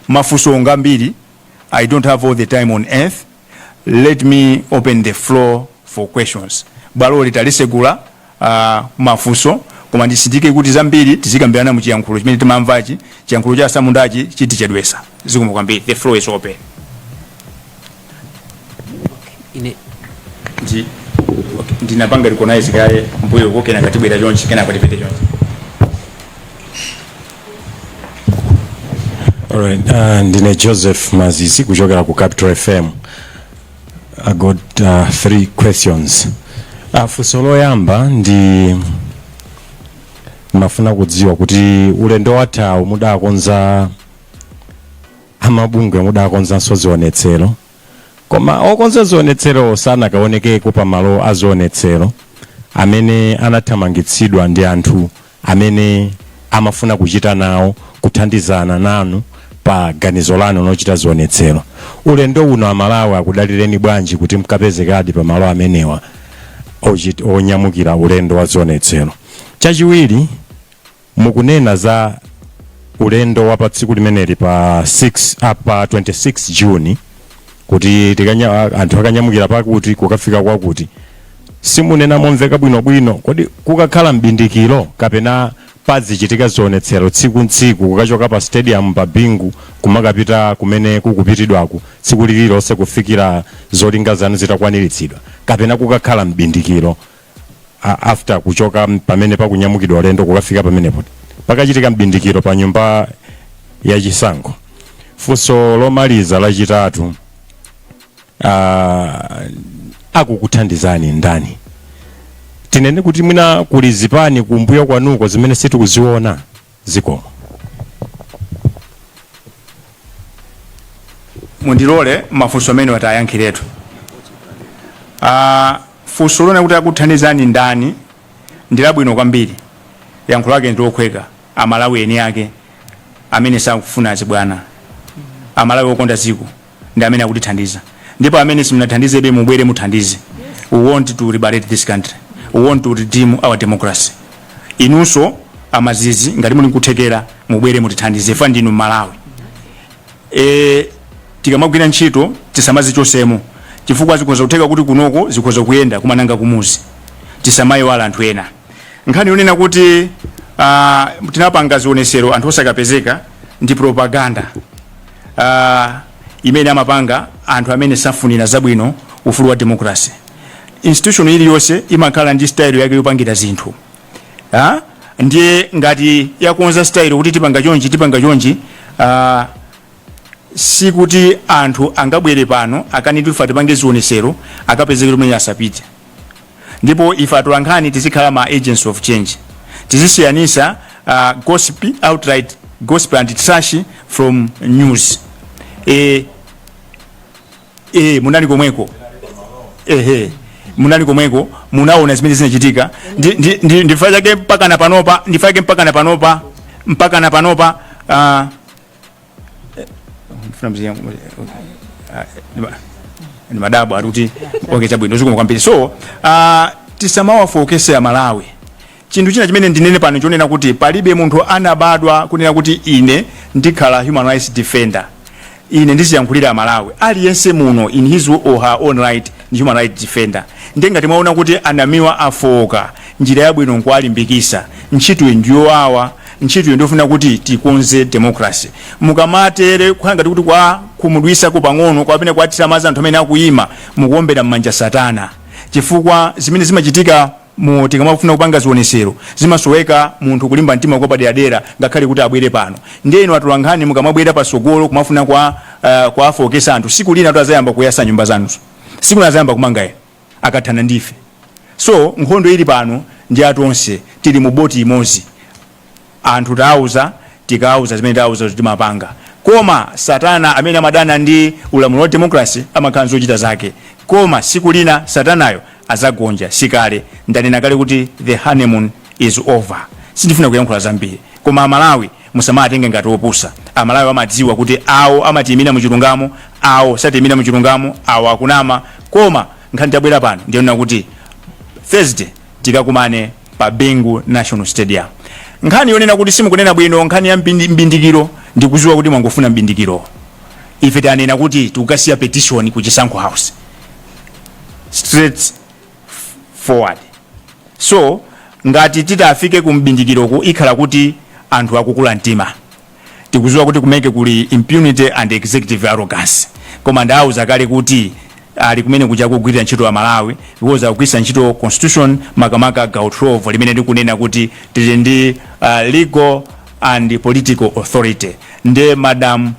Mafunso ngambiri. I don't have all the time on earth. Let me open the floor for questions. Bwalo litalisegula mafunso, koma ndisindike kuti zambiri tizikambirana mu chiyankhulo chimene timamvachi. Chiyankhulo cha asamundachi chitichedwesa. Zikomo kwambiri. The floor is open. Ine Okay, ndinapanga recognize kaye mbuyo kokena katibwera chonchi, kenako tipite chonchi. Alright, ndine Joseph Mazizi kuchokera ku Capital FM. I got three questions. Funso loyamba ndi mafuna kudziwa kuti ulendo wathawu mudakonza amabungwe, mudakonzanso zionetsero, koma okonza zionetsero sanakaonekeko pamalo a zionetsero, amene anathamangitsidwa ndi anthu amene amafuna kuchita nawo, kuthandizana nanu pa ganizo lanu lochita zionetsero. Ulendo uno Amalawi akudalireni bwanji kuti mkapezekadi pamalo amenewa onyamukira ulendo wa zionetsero? Chachiwiri, mukunena za ulendo wa pa tsiku limeneli pa 6, pa 26 June, kuti anthu akanyamukira pakuti kukafika kwakuti. Simunena momveka bwinobwino. Kodi kukakhala mbindikiro kapena pazichitika zionetsero tsiku ntsiku, kukachoka pa stadium pa Bingu kumakapita kumene kukupitidwaku tsiku lililonse kufikira zolinga zanu zitakwaniritsidwa, kapena kukakhala mbindikiro after kuchoka pamene pakunyamukidwa ulendo kukafika pamenepo pakachitika mbindikiro pa nyumba yachisankho? Funso lomaliza lachitatu, akukuthandizani ndani? Tinene kuti mwina kuli zipani kumbuyo kwanuko zimene sitikuziona? Zikomo. Mundilole mafunso amene watayankhiretu. Funso lona kuti akuthandizani ndani ndi labwino kwambiri. Yankho lake ndi lokhweka: Amalawi eni ake amene sakufuna azibwana, Amalawi okonda dziko ndi amene akutithandiza. Ndipo amene simunathandizebe, mubwere muthandize. We want to liberate this country. We want to redeem our democracy. Inunso amazizi, ngati muli nkuthekera, mubwere mutithandize fa ndinu Malawi. Tikamagwira ntchito tisamazichosemo, chifukwa zikhoza kutheka kuti kunoko zikhoza kuyenda, kumananga kumuzi. Tisamayiwala anthu ena. Nkhani yonena kuti tinapanga zionesero anthu osakapezeka ndi propaganda imene amapanga anthu amene safunira zabwino ufulu wa democracy. Institution iliyonse imakhala ndi style yake yopangira zinthu. Ha? Ndiye ngati yakonza style kuti tipanga chonchi, tipanga chonchi, sikuti anthu angabwere pano akaniti ife tipange zionesero akapezeke limene asapite. Ndipo ife atolankhani tizikhala ma agents of change. Tizisiyanisa gossip, outright gossip and trash from news. Munali komweko. Ehe, munali komweko, munaona zimene zinachitika. Ndifa chake mpaka na panopa, ndifa chake mpaka na panopa ndifuna ndi madabo ari kuti okay, chabwino, zikomo kwambiri. So tisamawafokese Amalawi. Chinthu china chimene ndinene pano chonena kuti palibe munthu anabadwa kunena kuti ine ndikhala human rights defender, ine ndiziyankhulira Amalawi. Aliyense muno in his or her own right ndi human rights defender. Ndiye ngati mwaona kuti anamiwa afowoka, njira yabwino nkuwalimbikisa. Ntchito iyi ndiyowawa, ntchito iyi ndiyofuna kuti tikonze democracy. Mukamatere kukhala ngati kuti kwa khumudwisako pang'ono kapena kwathira madzi anthu amene akuyima, mukuombera m'manja satana, chifukwa zimene zimachitika mu tikamafuna kupanga zionesero zimasoweka munthu kulimba mtima kwa paderadera ngakhale kuti abwere pano. Ndiye inu atolankhani mukamabwera pasogolo kumafuna kwa afokesa anthu, siku lina azayamba kuyasa nyumba zanuzo, siku lina azayamba kumanga ena akathana ndife. So nkhondo ili pano ndi atonse, tili mu boti imodzi. Anthu tauza, tikauza zimene tauza kuti timapanga, koma satana amene amadana ndi ulamuliro wa democracy amakhala nzochita zake. Koma siku lina satanayo azagonja. Sikale, ndanena kale kuti the honeymoon is over. Sindifuna kuyankhula zambiri, koma Amalawi musamatenge ngati opusa. Amalawi amadziwa kuti awo amatiyimira muchilungamo, awo satiyimira muchilungamo, awo akunama. Koma nkhani tabwera pano ndiyonena kuti Thursday tikakumane pa Bingu National Stadium. Nkhani yonena kuti simukunena bwino nkhani ya mbindikiro. Ndikuziwa kuti mwangofuna mbindikiro. Ife tanena kuti tikukasiya petition ku Chisankho House, straight forward. So ngati titafike ku mbindikiroku, ikhala kuti anthu akukula mtima. Tikuziwa kuti ku MEC kuli impunity and executive arrogance, koma ndawuza kale kuti ali kumene kuja kugwirira ntchito Amalawi, because akugwiritsa ntchito constitution, makamaka gawo 12 limene likunena kuti tili ndi legal and political authority. Nde madam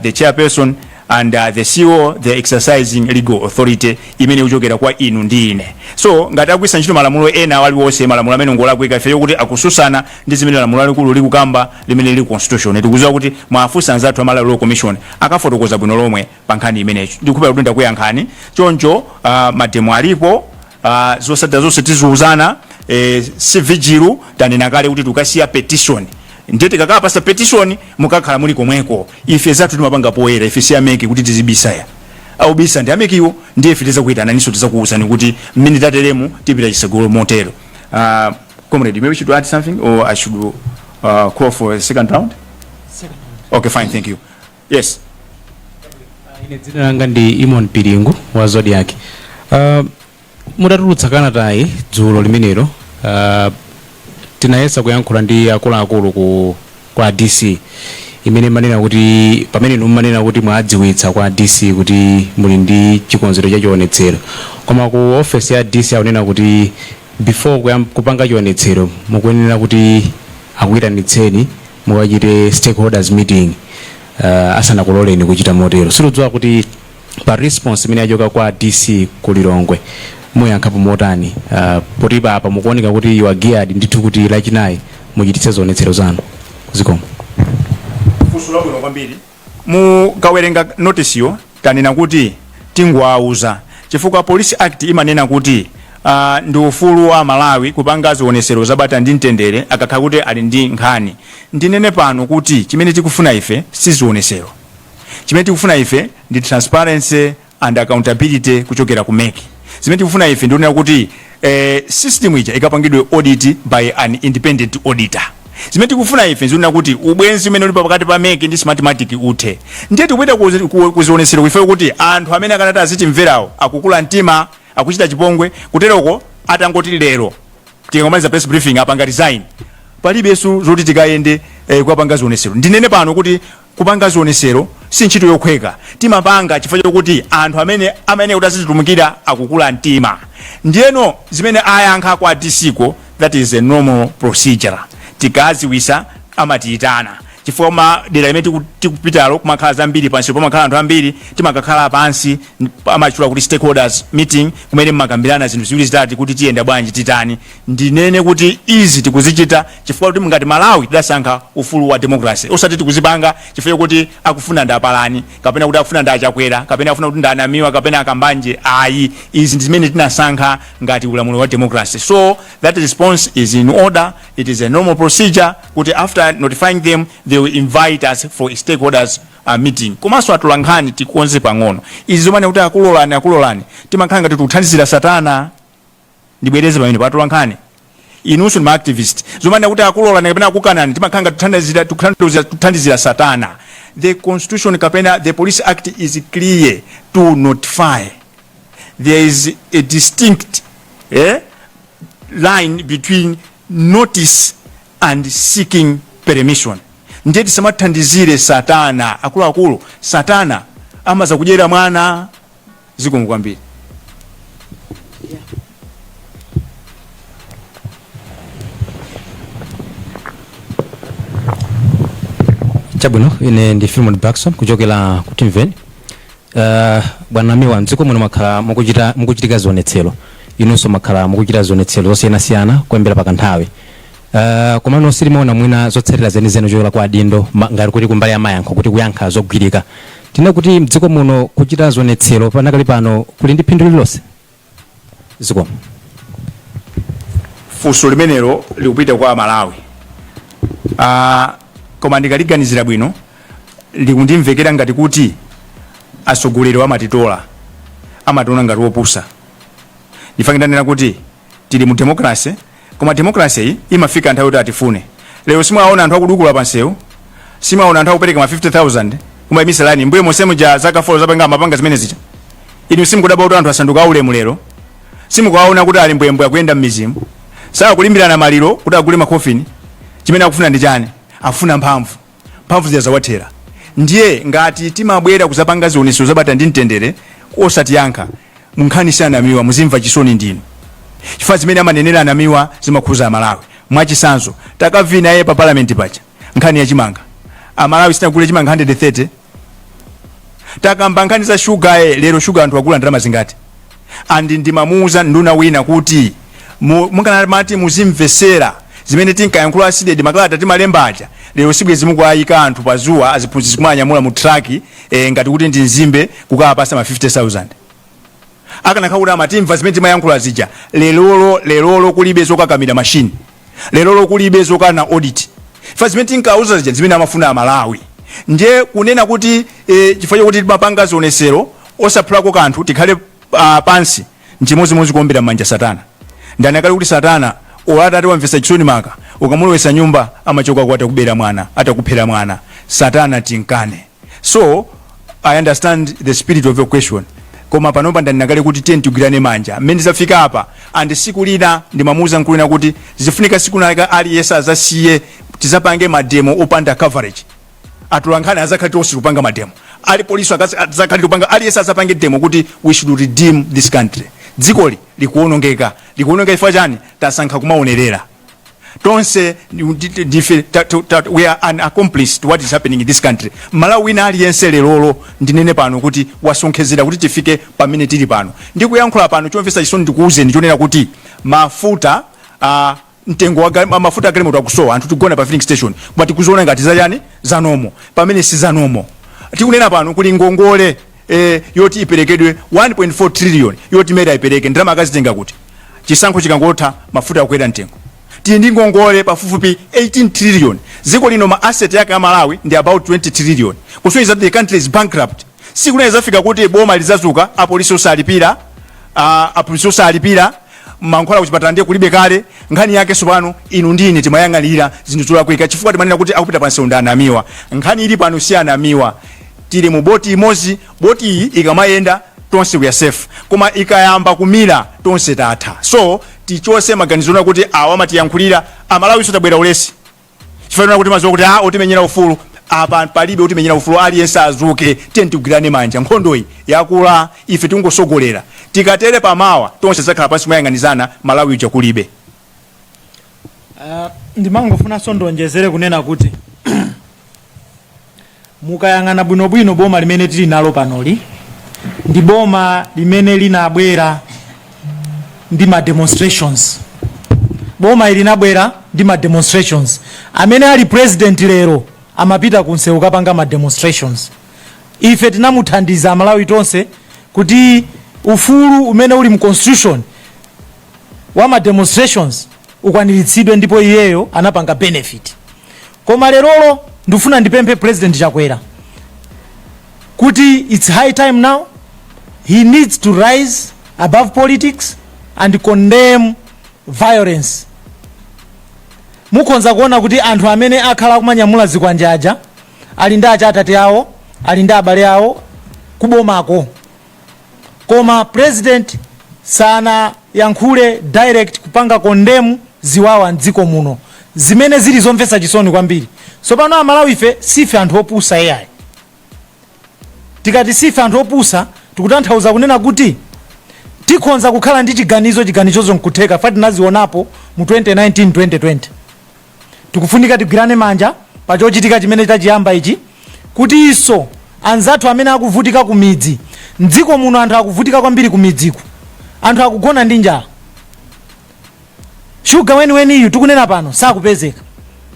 the chairperson and the CEO, they exercising legal authority imene ikuchokera kwa inu ndi ine. So ngati akugwiritsa ntchito malamulo ena aliwonse, malamulo amene ngolakwika, ife yokuti akususana ndi zimene lamulo lalikulu likukamba limene lili constitution. Tikuziwa kuti mwafunsa anzathu a Malawi Law Commission, akafotokoza bwino lomwe pa nkhani imeneyi. Ndikukhulupirira kuti ndakuyankhani. Choncho mademo alipo, zotsatira zonse tiziuzana. Si vigil, tanena kale kuti tikasiya petition. Ndiye tikakapasa petition, mukakhala muli komweko. Ife zathu timapanga poyera. Ife si a MEC kuti tizibisa ya aubisa ndi a MECwo. Ndiye ife tizakuitananinso, tizakuwuzani kuti mmene tateremu tipita chisegolo motero. Comrade, maybe you should add something or I should call for a second round? Okay, fine, thank you. Yes. Ine dzina langa ndi Imon Piringu wa Zodiak. Mutatulutsa kalatayi dzulo limenelo, tinayesa kuyankhula ndi akuluakulu kwa DC imene manena kuti pamene inu mmanena kuti mwadziwitsa kwa DC kuti muli ndi chikonzero cha chionetsero, koma ku office ya DC akunena kuti before kupanga chionetsero mukuyenera kuti akuyitanitseni mukachite stakeholders meeting asanakuloleni kuchita motero. Sitidziwa kuti pa response imene yachoka kwa DC ku Lilongwe muyankhapo motani, poti apa mukuoneka kuti you are geared ndithu kuti Lachinayi muchititse zionetsero zanu. Zikomo. Funso labwino kwambiri. Mukawerenga notice yo, tanena kuti tingowauza, chifukwa Police Act imanena kuti ndi ufulu wa Malawi kupanga zionesero zabata ndi mtendere akakhala kuti ali ndi nkhani. Ndinene pano kuti chimene tikufuna ife si zionesero. Chimene tikufuna ife ndi transparency and accountability kuchokera ku MEC. Zimene tikufuna ife ndikunena kuti system ija ikapangidwe audit by an independent auditor. Zimene tikufuna ife ndikunena kuti ubwenzi umene uli pakati pa MEC ndi Smartmatic uthe. Ndiye tikupita kuzionesero ife kuti anthu amene akanati azitimverawo akukula mtima, akuchita chipongwe. Kuteroko atangoti lero tikangomaliza press briefing apanga resign, palibenso zoti tikayende kukapanga zionesero. Ndinene pano kuti kupanga zionesero si ntchito yokhweka. Timapanga chifukwa chokuti anthu amene amene kuti azizitumikira akukula mtima. Ndiyeno zimene ayankha kwa DC ko, that is a normal procedure. Tikaziwisa amatiyitana, chifukwa madera imene tikupitalo kumakhala zambiri, pansi pamakhala anthu ambiri. Timakakhala pansi, amachula kuti stakeholders meeting, kumene mmakambirana zinthu ziwiri zitatu kuti tiyenda bwanji, titani. Ndinene kuti izi tikuzichita chifukwa kuti ngati Malawi tidasankha ufulu wa democracy, osati tikuzipanga chifukwa kuti akufuna ndapalani, kapena kuti akufuna ndachakwera, kapena akufuna kuti ndanamiwa, kapena akambanje, ayi. Izi ndi zimene tinasankha ngati ulamuliro wa democracy. So that response is in order. It is a normal procedure kuti after notifying them, they will invite us for a stakeholders meeting. Komanso atolankhani, tikonze pang'ono izi zomane kuti akulolani, akulolani. Timakhala ngati tikuthandizira satana. Ndibwereze pamene pa atolankhani, inunso ndi maactivist, zomane kuti akulolani kapena akukanani, timakhala ngati tikuthandizira satana. The constitution kapena the Police Act is clear to notify. There is a distinct line between notice and seeking permission. Ndiye tisamathandizire satana, akuluakulu. Satana amaza kudyera mwana. Zikomo kwambiri. Chabwino, ine ndi Philemon Braxton kuchokera ku Timveni. Bwana Namiwa, mdziko muno makhala mukuchitika zionetsero, inunso makhala mukuchita zionetsero zosiyanasiyana kuyambira pakanthawi, komano sitimaona mwina zotsatira zenizeni kuchokera kwa adindo, ngati kuti kumbali ya mayankho, kuti kuyankha zogwirika. Tine kuti mdziko muno kuchita zionetsero panakali pano kuli ndi phindu lililonse? Zikomo. Funso limenelo likupita kwa Malawi, koma ndikaliganizira bwino likundimvekera ngati kuti atsogoleri amatitola, amationa ngati opusa. Ndifake ndanena kuti tili mu democracy, koma democracy iyi imafika nthawi yoti atifune. Lero simwaona anthu akudukula pansewu? Simaona anthu akupereka ma 50,000 kumayimisa line mbuye monsemuja zaka 4 zapanga amapanga zimene zija. Inu simukudabwa kuti anthu asanduka aulemu lero? Simukuwaona kuti ali mbwembwe akuyenda m'mizimu, sakulimbirana maliro kuti agule makofini? Chimene akufuna ndi chani? Afuna mphamvu. Mphamvu zija zawathera. Ndiye ngati timabwera kuzapanga zionesero zabata ndi mtendere, osatiyankha munkhani si anamiwa, muzimva chisoni ndinu, chifukwa zimene amanenera anamiwa zimakhuza Amalawi. Mwachisanzo, takavina ye pa parliament paja nkhani ya chimanga, Amalawi sinagule chimanga 130. Takamba nkhani za shuga ye lero, shuga anthu agula ndalama zingati? And ndimamuuza nduna wina kuti mukanamati muzimvesera zimene tinkayankhula, a CDEDI, makalata timalemba aja, lero sibwezi mukuayika anthu pazuwa, aziphunzitsi kumanyamula mu truck ngati kuti ndi nzimbe kukawapasa ma 50,000. Akanakhala kuti amatimva zimene timayankhula zija, lerolo kulibe zokakamira machine, lerolo kulibe zokana audit fa. Zimene tinkauza zija zimene amafuna Amalawi. Ndiye kunena kuti chifukwa chokuti timapanga zionesero osaphulako kanthu, tikhale pansi, nchimozimozi kuombera m'manja satana. Ndanakale kuti satana olata ati wamvesa chisoni, maka ukamulowesa nyumba, amachoka ku atakubera mwana, atakuphera mwana. Satana tinkane. So I understand the spirit of your question, koma panopa ndanakale kuti tiye tigwirane manja mmene zafika apa. And siku lina ndimamuuza mkulu kuti zifunika siku lina aliyense azasiye, tizapange mademo opanda coverage. Atolankhani azakhale tonse kupanga mademo, ali polisi azakhale kupanga, aliyense azapange demo kuti we should redeem this country. Dzikoli likuwonongeka, likuwonongeka chifukwa chani? Tasankha kumaonerera tonse. Ndife we are an accomplice to what is happening in this country. Malawi wina aliyense lerolo ndinene pano kuti wasonkhezera kuti tifike pamene tili pano ndikuyankhula pano. Chomvetsa chisoni ndikuwuzeni chonena kuti mafuta, mtengo wa mafuta agalimoto akusowa, anthu tigona pa filling station, koma tikuziona ngati zachani, zanomo, pamene si zanomo. Tikunena pano kuli ngongole yoti iperekedwe 1.4 trillion, yoti MERA ipereke. Ndalama akazitenga kuti? Chisankho chikangotha, mafuta akukwera mtengo. Tili ndi ngongole pafupifupi 18 trillion. Dziko lino ma asset yake a Malawi ndi about 20 trillion, kusonyeza that the country is bankrupt. Siku lina zafika kuti boma lizazuka, apolisi osalipira, apolisi osalipira, mankhwala kuchipatala ndiye kulibe kale. Nkhani yake sopano inu ndine timayang'anira zinthu zolakwika chifukwa timanena kuti akupita pansewu ndi anamiwa. Nkhani ili pano si anamiwa. Tili mu boti imodzi. Boti iyi ikamayenda tonse we are safe, koma ikayamba kumira tonse tatha. So tichose maganizo ona kuti awa amatiyankhulira. Amalawi tabwera ulesi chifukwa kuti maziwa kuti otimenyera ufulu. Apa palibe otimenyera ufulu. Aliyense azuke, tiye tigwirane manja. Nkhondoyi yakula, ife tingosogolera. Tikatere pamawa tonse tidzakhala pansi kumayang'anizana, Malawi uja kulibe. Ndimangofunanso ndonjezere kunena kuti mukayang'ana bwinobwino, boma limene tili nalo panoli ndi boma limene linabwera ndi ma demonstrations. Boma ili linabwera ndi ma demonstrations. Amene ali president lero amapita kunsewu kapanga ma demonstrations. Ife tinamuthandiza, Amalawi tonse, kuti ufulu umene uli mu constitution wa ma demonstrations ukwaniritsidwe, ndipo iyeyo anapanga benefit. Koma lerolo ndifuna ndipemphe President Chakwera kuti it's high time now, he needs to rise above politics and condemn violence. Mukhonza kuona kuti anthu amene akhala akumanyamula zikwanjaja ali ndi achatate awo, ali ndi abale awo kubomako, koma president sanayankhule direct kupanga condemn ziwawa mdziko muno, zimene zili zomvetsa chisoni kwambiri. Tsopano Amalawi ife sife anthu opusa iyayi. Tikati sife anthu opusa, tikutanthauza kunena kuti tikhonza kukhala ndi chiganizo, chiganizozo nkutheka fa tinazionapo mu 2019, 2020. Tikufunika tigwirane manja pa chochitika chimene tachiyamba ichi, kuti iso anzathu amene akuvutika ku midzi mdziko muno, anthu akuvutika kwambiri ku midziku, anthu akugona ndi njala, shuga weniweniyu tikunena pano sakupezeka,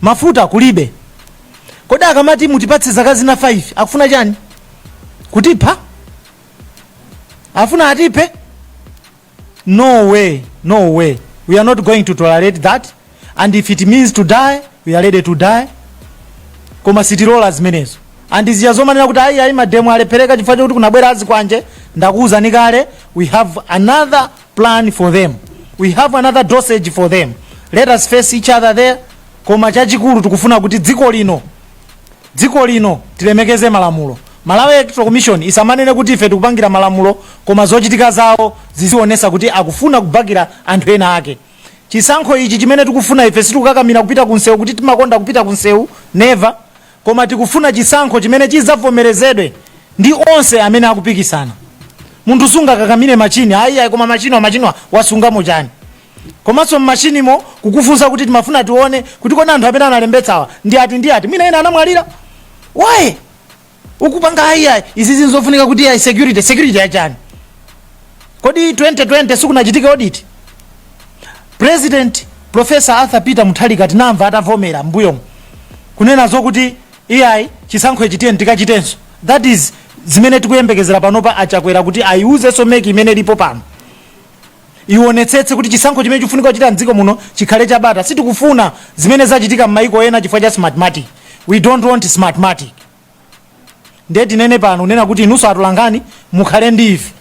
mafuta kulibe. Kodi akamati mutipatse zaka zina 5, akufuna chani? Kutipha? Afuna atiphe? No way, no way. We are not going to tolerate that, and if it means to die, we are ready to die, koma sitilola zimenezo. And ziya zomanena kuti ayi, ayi, mademo alephereka chifukwa chokuti kunabwera azikwanje, ndakuwuzani kale, we have another plan for them, we have another dosage for them. Let us face each other there. Koma chachikulu tikufuna kuti dziko lino Dziko lino tilemekeze malamulo. Malawi Electoral Commission isamanene kuti ife tikupangira malamulo, koma zochitika zawo zizionesa kuti akufuna kubakira anthu ena ake. Chisankho ichi chimene tikufuna ife, sitikukakamira kupita kunsewu kuti timakonda kupita kunsewu, never, koma tikufuna chisankho chimene chidzavomerezedwe ndi onse amene akupikisana. Munthu sungakakamire machini, ayi ayi, koma machiniwa machiniwa wasungamo chani? Komanso mmachinimo kukufunsa kuti timafuna tione kuti kodi anthu amene analembetsawa ndi ati ndi ati, mwina ena anamwalira. Why ukupanga ayi ayi, izi zinzofunika kuti ayi, security, security yachani? Kodi 2020 sikunachitika audit? President Professor Arthur Peter Mutharika tinamva atavomera mbuyomu kunena zokuti iyayi, chisankho ichi tiye tikachitenso. That is zimene tikuyembekezera panopa Achakwera kuti ayiuzenso MEC imene ilipo pano ionetsetse kuti chisankho chimene chikufunika kuchita mdziko muno chikhale chabata. Sitikufuna zimene zachitika m'mayiko ena chifukwa cha Smartmatic. We don't want Smartmatic. Ndiye tinene pano unena kuti inunso atolankhani mukhale ndi ife,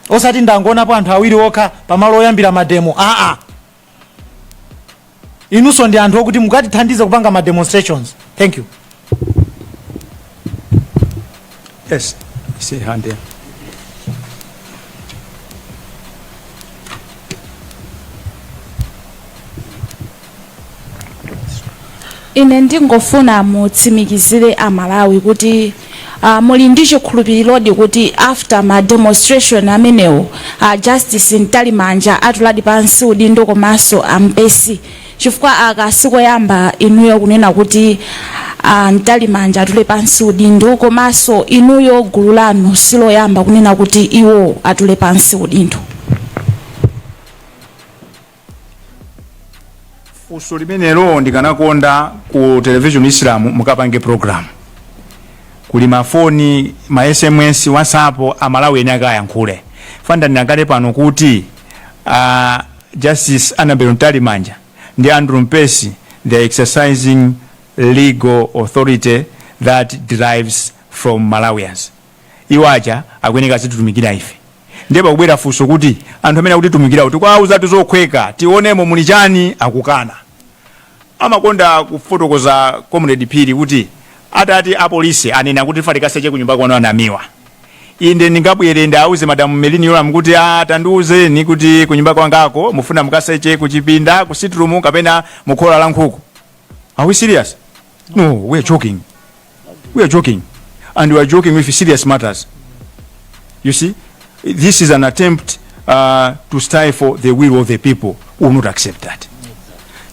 osati ndangonapo anthu awiri okha pamalo oyambira mademo. Aa, inunso ndi anthu okuti mukatithandize kupanga ma demonstrations. Thank you. Yes, I see a hand there. Ine ndingofuna mutsimikizire Amalawi kuti muli ndi chikhulupirirodi kuti after ma demonstration amenewo, Justice Mtalimanja atuladi pansi udindo komanso Ampesi, chifukwa aka sikoyamba inuyo kunena kuti Mtalimanja atule pansi udindo, komanso inuyo gulu lanu siloyamba kunena kuti iwo atule pansi udindo. Funso limenelo ndikanakonda ku television Islam mukapange program, kuli mafoni, ma SMS, WhatsApp, Amalawi ene akayankhule. Fandanira kale pano kuti Justice Annabel Mtalimanja ndi Andrew Mpesi, they are exercising legal authority that derives from Malawians. Iwo aja akuyeneka azititumikira ife. Ndiye pakubwera funso kuti anthu amene akutitumikirawo tikuwauza zokhweka, tionemo muli chani, akukana. Amakonda kufotokoza Comrade Phiri kuti atati apolisi anena kuti fa tikaseche kunyumba kwanu anamiwa, inde ndingabwere ndauze Madam Merlyne Yolamu kuti ah, tandiuzeni kuti kunyumba kwangako mufuna mukaseche kuchipinda, ku sitting room, kapena mukhola la nkhuku? Are we serious? No, we are joking. We are joking, and we are joking with serious matters. You see, this is an attempt to stifle the will of the people. We will not accept that.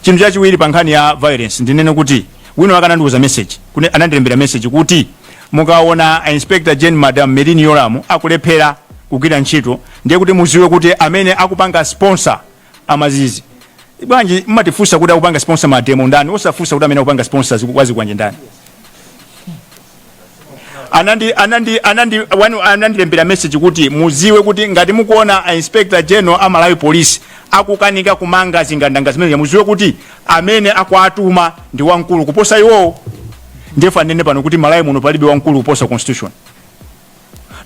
Chinthu chachiwiri, pa nkhani ya violence, ndinene kuti wina akanandiuza message kune, anandilembera message kuti mukaona Inspector General Madam Merlyne Yolamu akulephera kugwira ntchito, ndiye kuti muziwe kuti amene akupanga sponsor amazizi. Bwanji mmatifunsa kuti akupanga sponsor mademo ndani, osafunsa kuti amene akupanga sponsor wazikwanje ndani? Anandi anandi anandi wanu anandilembera message kuti muziwe kuti ngati mukuona a Inspector General a Malawi Police akukanika kumanga zingandanga zimene, muziwe kuti amene akuatuma ndi wamkulu kuposa iwowo. Ndiye fanene pano kuti Malawi muno palibe wamkulu kuposa constitution.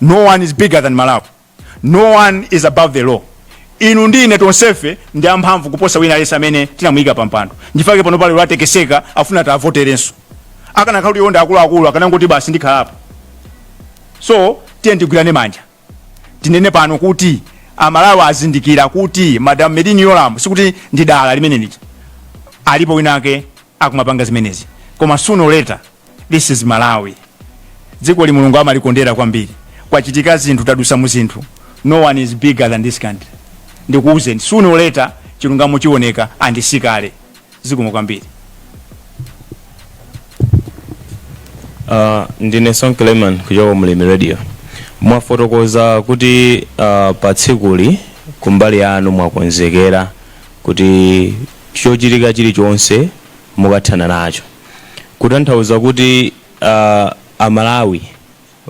No one is bigger than Malawi. No one is above the law. Inu ndi ine tonsefe ndi amphamvu kuposa wina aliyense amene tinamuyika pa mpando. Ndifake pano pali atekeseka, afuna tavoterenso. Akanakhala kuti iwo ndi akuluakulu, akanangoti basi, ndikhalapo. So tiye tigwirane manja, tinene pano kuti Amalawi azindikira kuti Madam Merlyne Yolamu sikuti ndi dala limene lija, alipo wina ake akumapanga zimenezi. Koma sooner or later, this is Malawi, dziko li Mulungu amalikondera kwambiri. Kwachitika zinthu, tadusa mu zinthu. No one is bigger than this country. Ndikuwuzeni, sooner or later chilungamo chioneka, and sikale. Zikomo kwambiri. Ndine Sonke Lehman kuchoka Mlimi Radio. Mwafotokoza kuti pa tsikuli kumbali yanu mwakonzekera kuti chochitika chilichonse mukathana nacho, kutanthauza kuti Amalawi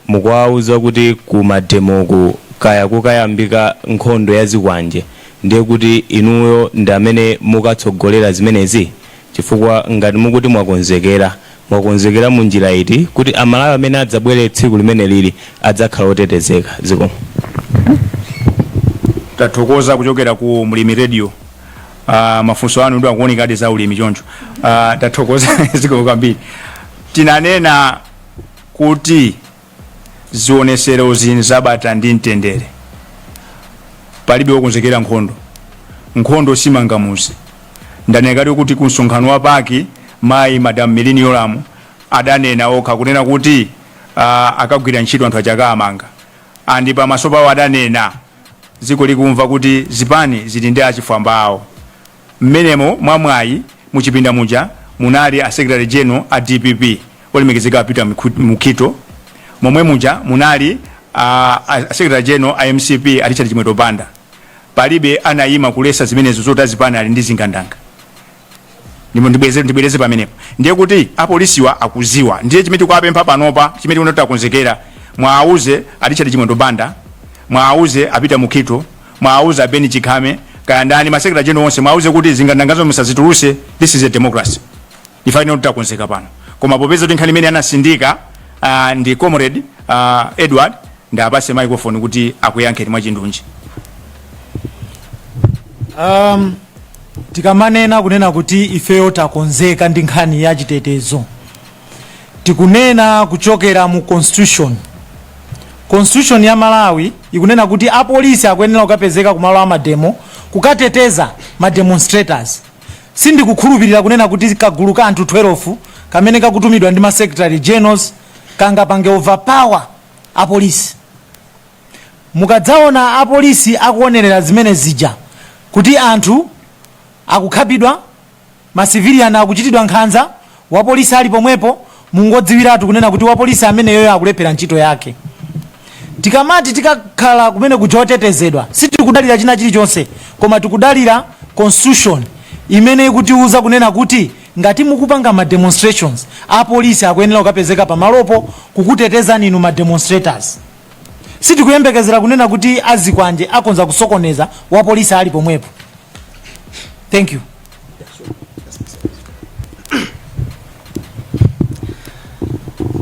mukuwauza kuti ku mademoku kaya kukayambika nkhondo ya zikwanje, ndiye kuti inuyo ndi amene mukatsogolera zimenezi? Chifukwa ngati mukuti mwakonzekera, mwakonzekera mu njira iti kuti Amalawi amene adzabwere tsiku limene lili adzakhala otetezeka? Zikomo. Tathokoza kuchokera ku Mlimi Radio. Mafunso anu ndi akuonekadi za ulimi choncho. Tathokoza, zikomo kwambiri. Tinanena kuti zioneserozi nzabata ndi mtendere. Palibe wokonzekera nkhondo. Nkhondo simanga muzi. Ndanena kale kuti ku msonkhano wa PAC, mayi Madam Merlyne Yolamu adanena okha kunena kuti akagwira ntchito anthu aja akaamanga, and pamaso pawo adanena dziko likumva kuti zipani zili ndi achifwamba awo. Mmenemo mwamwayi muchipinda muja munali a secretary general a DPP, olemekezeka a Peter Mukhito. Momwe muja munali a secretary general a MCP, a Richard Chimwendo Banda. Palibe anayima kulesa zimenezo zoti azipani ali ndi zingandanga. Ndipo ndibwereze pamenepo, ndiye kuti apolisiwa akuziwa. Ndiye chimene tikuwapempha panopa, chimene tikuona takonzekera, mwauze a Richard Chimwendo Banda, mwauze a Peter Mukhito, mwauze a Ben Chikhame, kaya ndani, ma secretary general onse, mwauze kuti zingandangazo musazituluse. This is a democracy. Ife ino takonzeka pano, koma popeza kuti nkhani imene anasindika ndi Comrade Edward, ndapase microphone kuti akuyankheni mwachindunji. Tikamanena kunena kuti ifeyo takonzeka ndi nkhani ya chitetezo, tikunena kuchokera mu constitution. Constitution ya Malawi ikunena kuti apolisi akuyenera kukapezeka kumalo a mademo kukateteza ma demonstrators. Sindikukhulupirira kunena kuti kagulu ka anthu 12 kamene kakutumidwa ndi ma secretary generals kangapange overpower apolisi. Mukadzaona apolisi akuonerera zimene zija, kuti anthu akukhapidwa, ma civilian akuchitidwa nkhanza, wapolisi ali pomwepo, mungodziwiratu kunena kuti wapolisi ameneyoyo akulephera ntchito yake. Tikamati tikakhala kumene kuja otetezedwa, sitikudalira china chilichonse, koma tikudalira constitution imene ikutiuza kunena kuti ngati mukupanga ma demonstrations, apolisi akuyenera kukapezeka pamalopo kukutetezani inu ma demonstrators. Sitikuyembekezera kunena kuti azikwanje akonza kusokoneza wapolisi ali pomwepo. Thank you.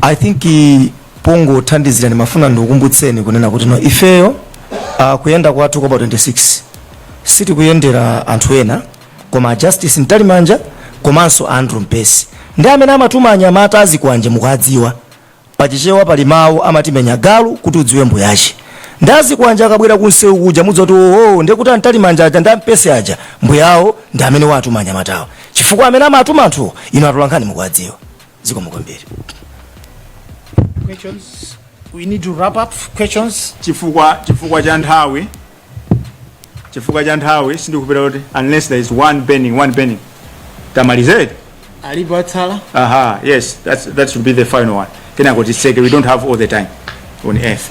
I think pongothandizira, ndimafuna ndikukumbutseni kunena kuti no, ifeyo kuyenda kwathu kwa pa 26 sitikuyendera anthu ena koma Justice Mtalimanja komanso Andrew Mpesi ndi amene amatuma anyamata azikwanje. Mukadziwa pachichewa pali mawu amati, "Menya galu kuti udziwe mbuyache." Ndi azikwanje akabwera kunsewu kuja, mudziwa kuti oho, ndiye kuti aMtalimanja aja ndi aMpesi aja, mbuyawo ndi amene watuma anyamatawo, chifukwa amene amatuma anthuwo inu atolankhani mukuwadziwa. Zikomo kwambiri. Questions? We need to wrap up. Questions? Chifukwa cha nthawi sindikupita kuti unless there is one burning tamalizere. Alipo atsala? Aha, yes, that should be the final one. Kenako titseke. We don't have all the time on earth.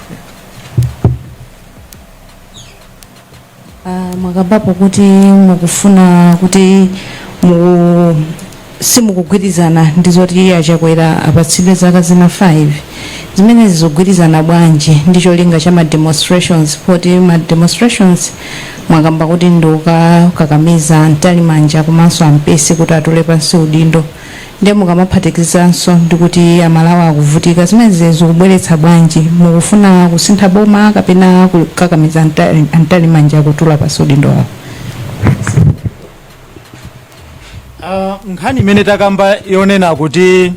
Mwakambapo kuti mukufuna kuti simukugwirizana ndi zoti aChakwera apatsidwe zaka zina 5. Zimenezi zikugwirizana bwanji ndi cholinga cha ma demonstrations, poti ma demonstrations mwakamba kuti ndi kukakamiza Mtalimanja komanso aMpesi kuti atule pansi udindo? Ndiye mukamaphatikizanso ndi kuti Amalawi akuvutika, zimenezi zikubweretsa bwanji? Mukufuna kusintha boma kapena kukakamiza Mtalimanja kutula pansi udindo wawo? Nkhani imene takamba yonena kuti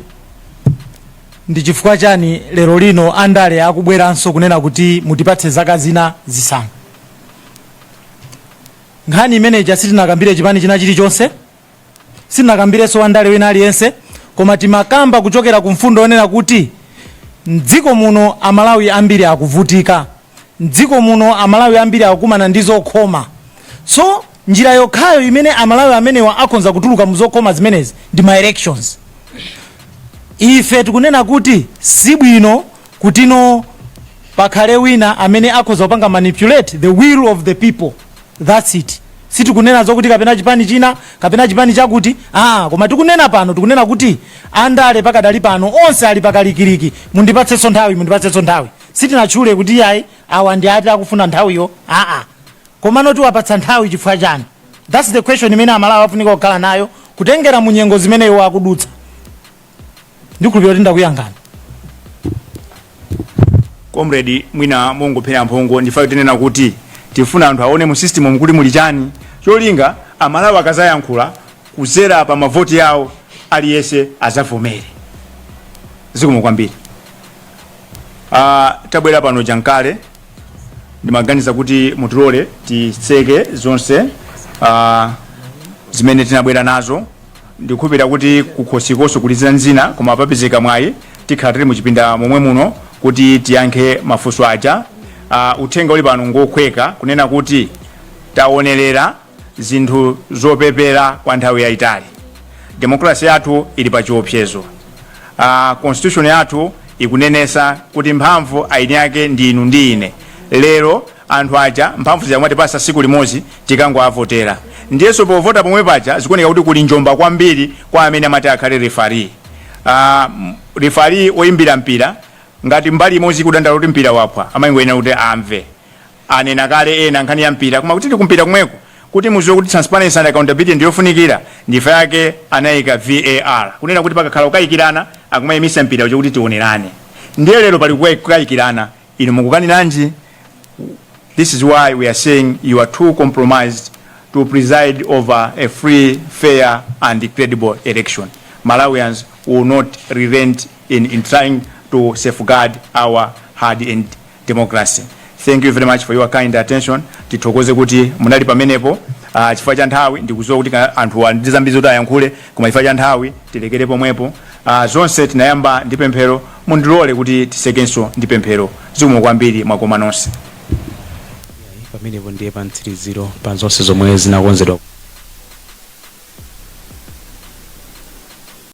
ndi chifukwa chani lero lino andale akubweranso kunena kuti mutipatse zaka zina 5, nkhani imeneyi sitinakambire chipani china chilichonse, sitinakambirenso wandale wina aliyense, koma timakamba kuchokera ku mfundo yonena kuti mdziko muno Amalawi ambiri akuvutika, mdziko muno Amalawi ambiri akukumana ndi zokhoma. So njira yokhayo imene Amalawi amenewa akhonza kutuluka mu zokhoma zimenezi ndi ma elections. Ife tikunena kuti sibwino kutino pakhale wina amene akhoza kupanga manipulate the will of the people. That's it. Sitikunena zokuti kapena chipani china kapena chipani chakuti, koma tikunena pano, tikunena kuti andale pakadali pano onse ali pakalikiliki, "Mundipatsenso nthawi, mundipatsenso nthawi." Sitinatchule kuti ayi, awa ndi ati akufuna nthawiyo, aa. Komano tiwapatsa nthawi chifukwa chani? That's the question imene Amalawi afunika kukhala nayo kutengera mu nyengo zimene iwo akudutsa. Ndikhulupirira kuti ndakuyankhani. Comrade, mwina mongophera mphongo, ndifa tinena kuti tifuna anthu aone mu system mukuti muli chani, cholinga Amalawi akazayankhula kuzera pa mavoti yawo, aliyense azavomere. Zikomo kwambiri. Tabwera pano chankale, ndimaganiza kuti mutilole titseke zonse zimene tinabwera nazo. Ndikukhulupirira kuti kukhosikoso kuli zina, koma papezeka mwayi tikhala tili muchipinda momwe muno kuti tiyankhe mafunso aja. Uthenga uli pano ngokhweka, kunena kuti taonerera zinthu zopepera kwa nthawi yayitali. Demokrasi yathu ili pa chiopsezo. Constitution yathu ikunenesa kuti mphamvu aini yake ndi inu ndi ine. Lero anthu aja mphamvu ziyamwatipasa siku limodzi tikangoavotera, ndiyenso povota pomwe paja zikuoneka kuti kuli njomba kwambiri kwa amene amati akhale referee. Referee oyimbira mpira, ngati mbali imodzi ikudandaula kuti mpira waphwa, amayingoyenera kuti amve. Anena kale ena nkhani ya mpira, koma kuti kumpira kumweko, kuti muziwe kuti transparency and accountability ndiyofunikira, ndifa yake anayika VAR, kunena kuti pakakhala kukayikirana akumayimisa mpira ucho kuti tionerane. Ndiye lero pali kukayikirana, inu mukukaniranji? This is why we are saying you are too compromised to preside over a free, fair and credible election. Malawians will not relent in trying to safeguard our hard-earned democracy. Thank you very much for your kind attention. Tithokoze kuti munali pamenepo. Chifukwa cha nthawi, ndikudziwa kuti anthu ndi zambiri zoti ayankhule, koma chifukwa cha nthawi tilekere pomwepo. Zonse tinayamba ndi pemphero, mundilole kuti titsekenso ndi pemphero. Zikomo kwambiri, mwakoma nonse. Pamenepo ndiye pa mtsiriziro pa zonse zomwe zinakonzedwa.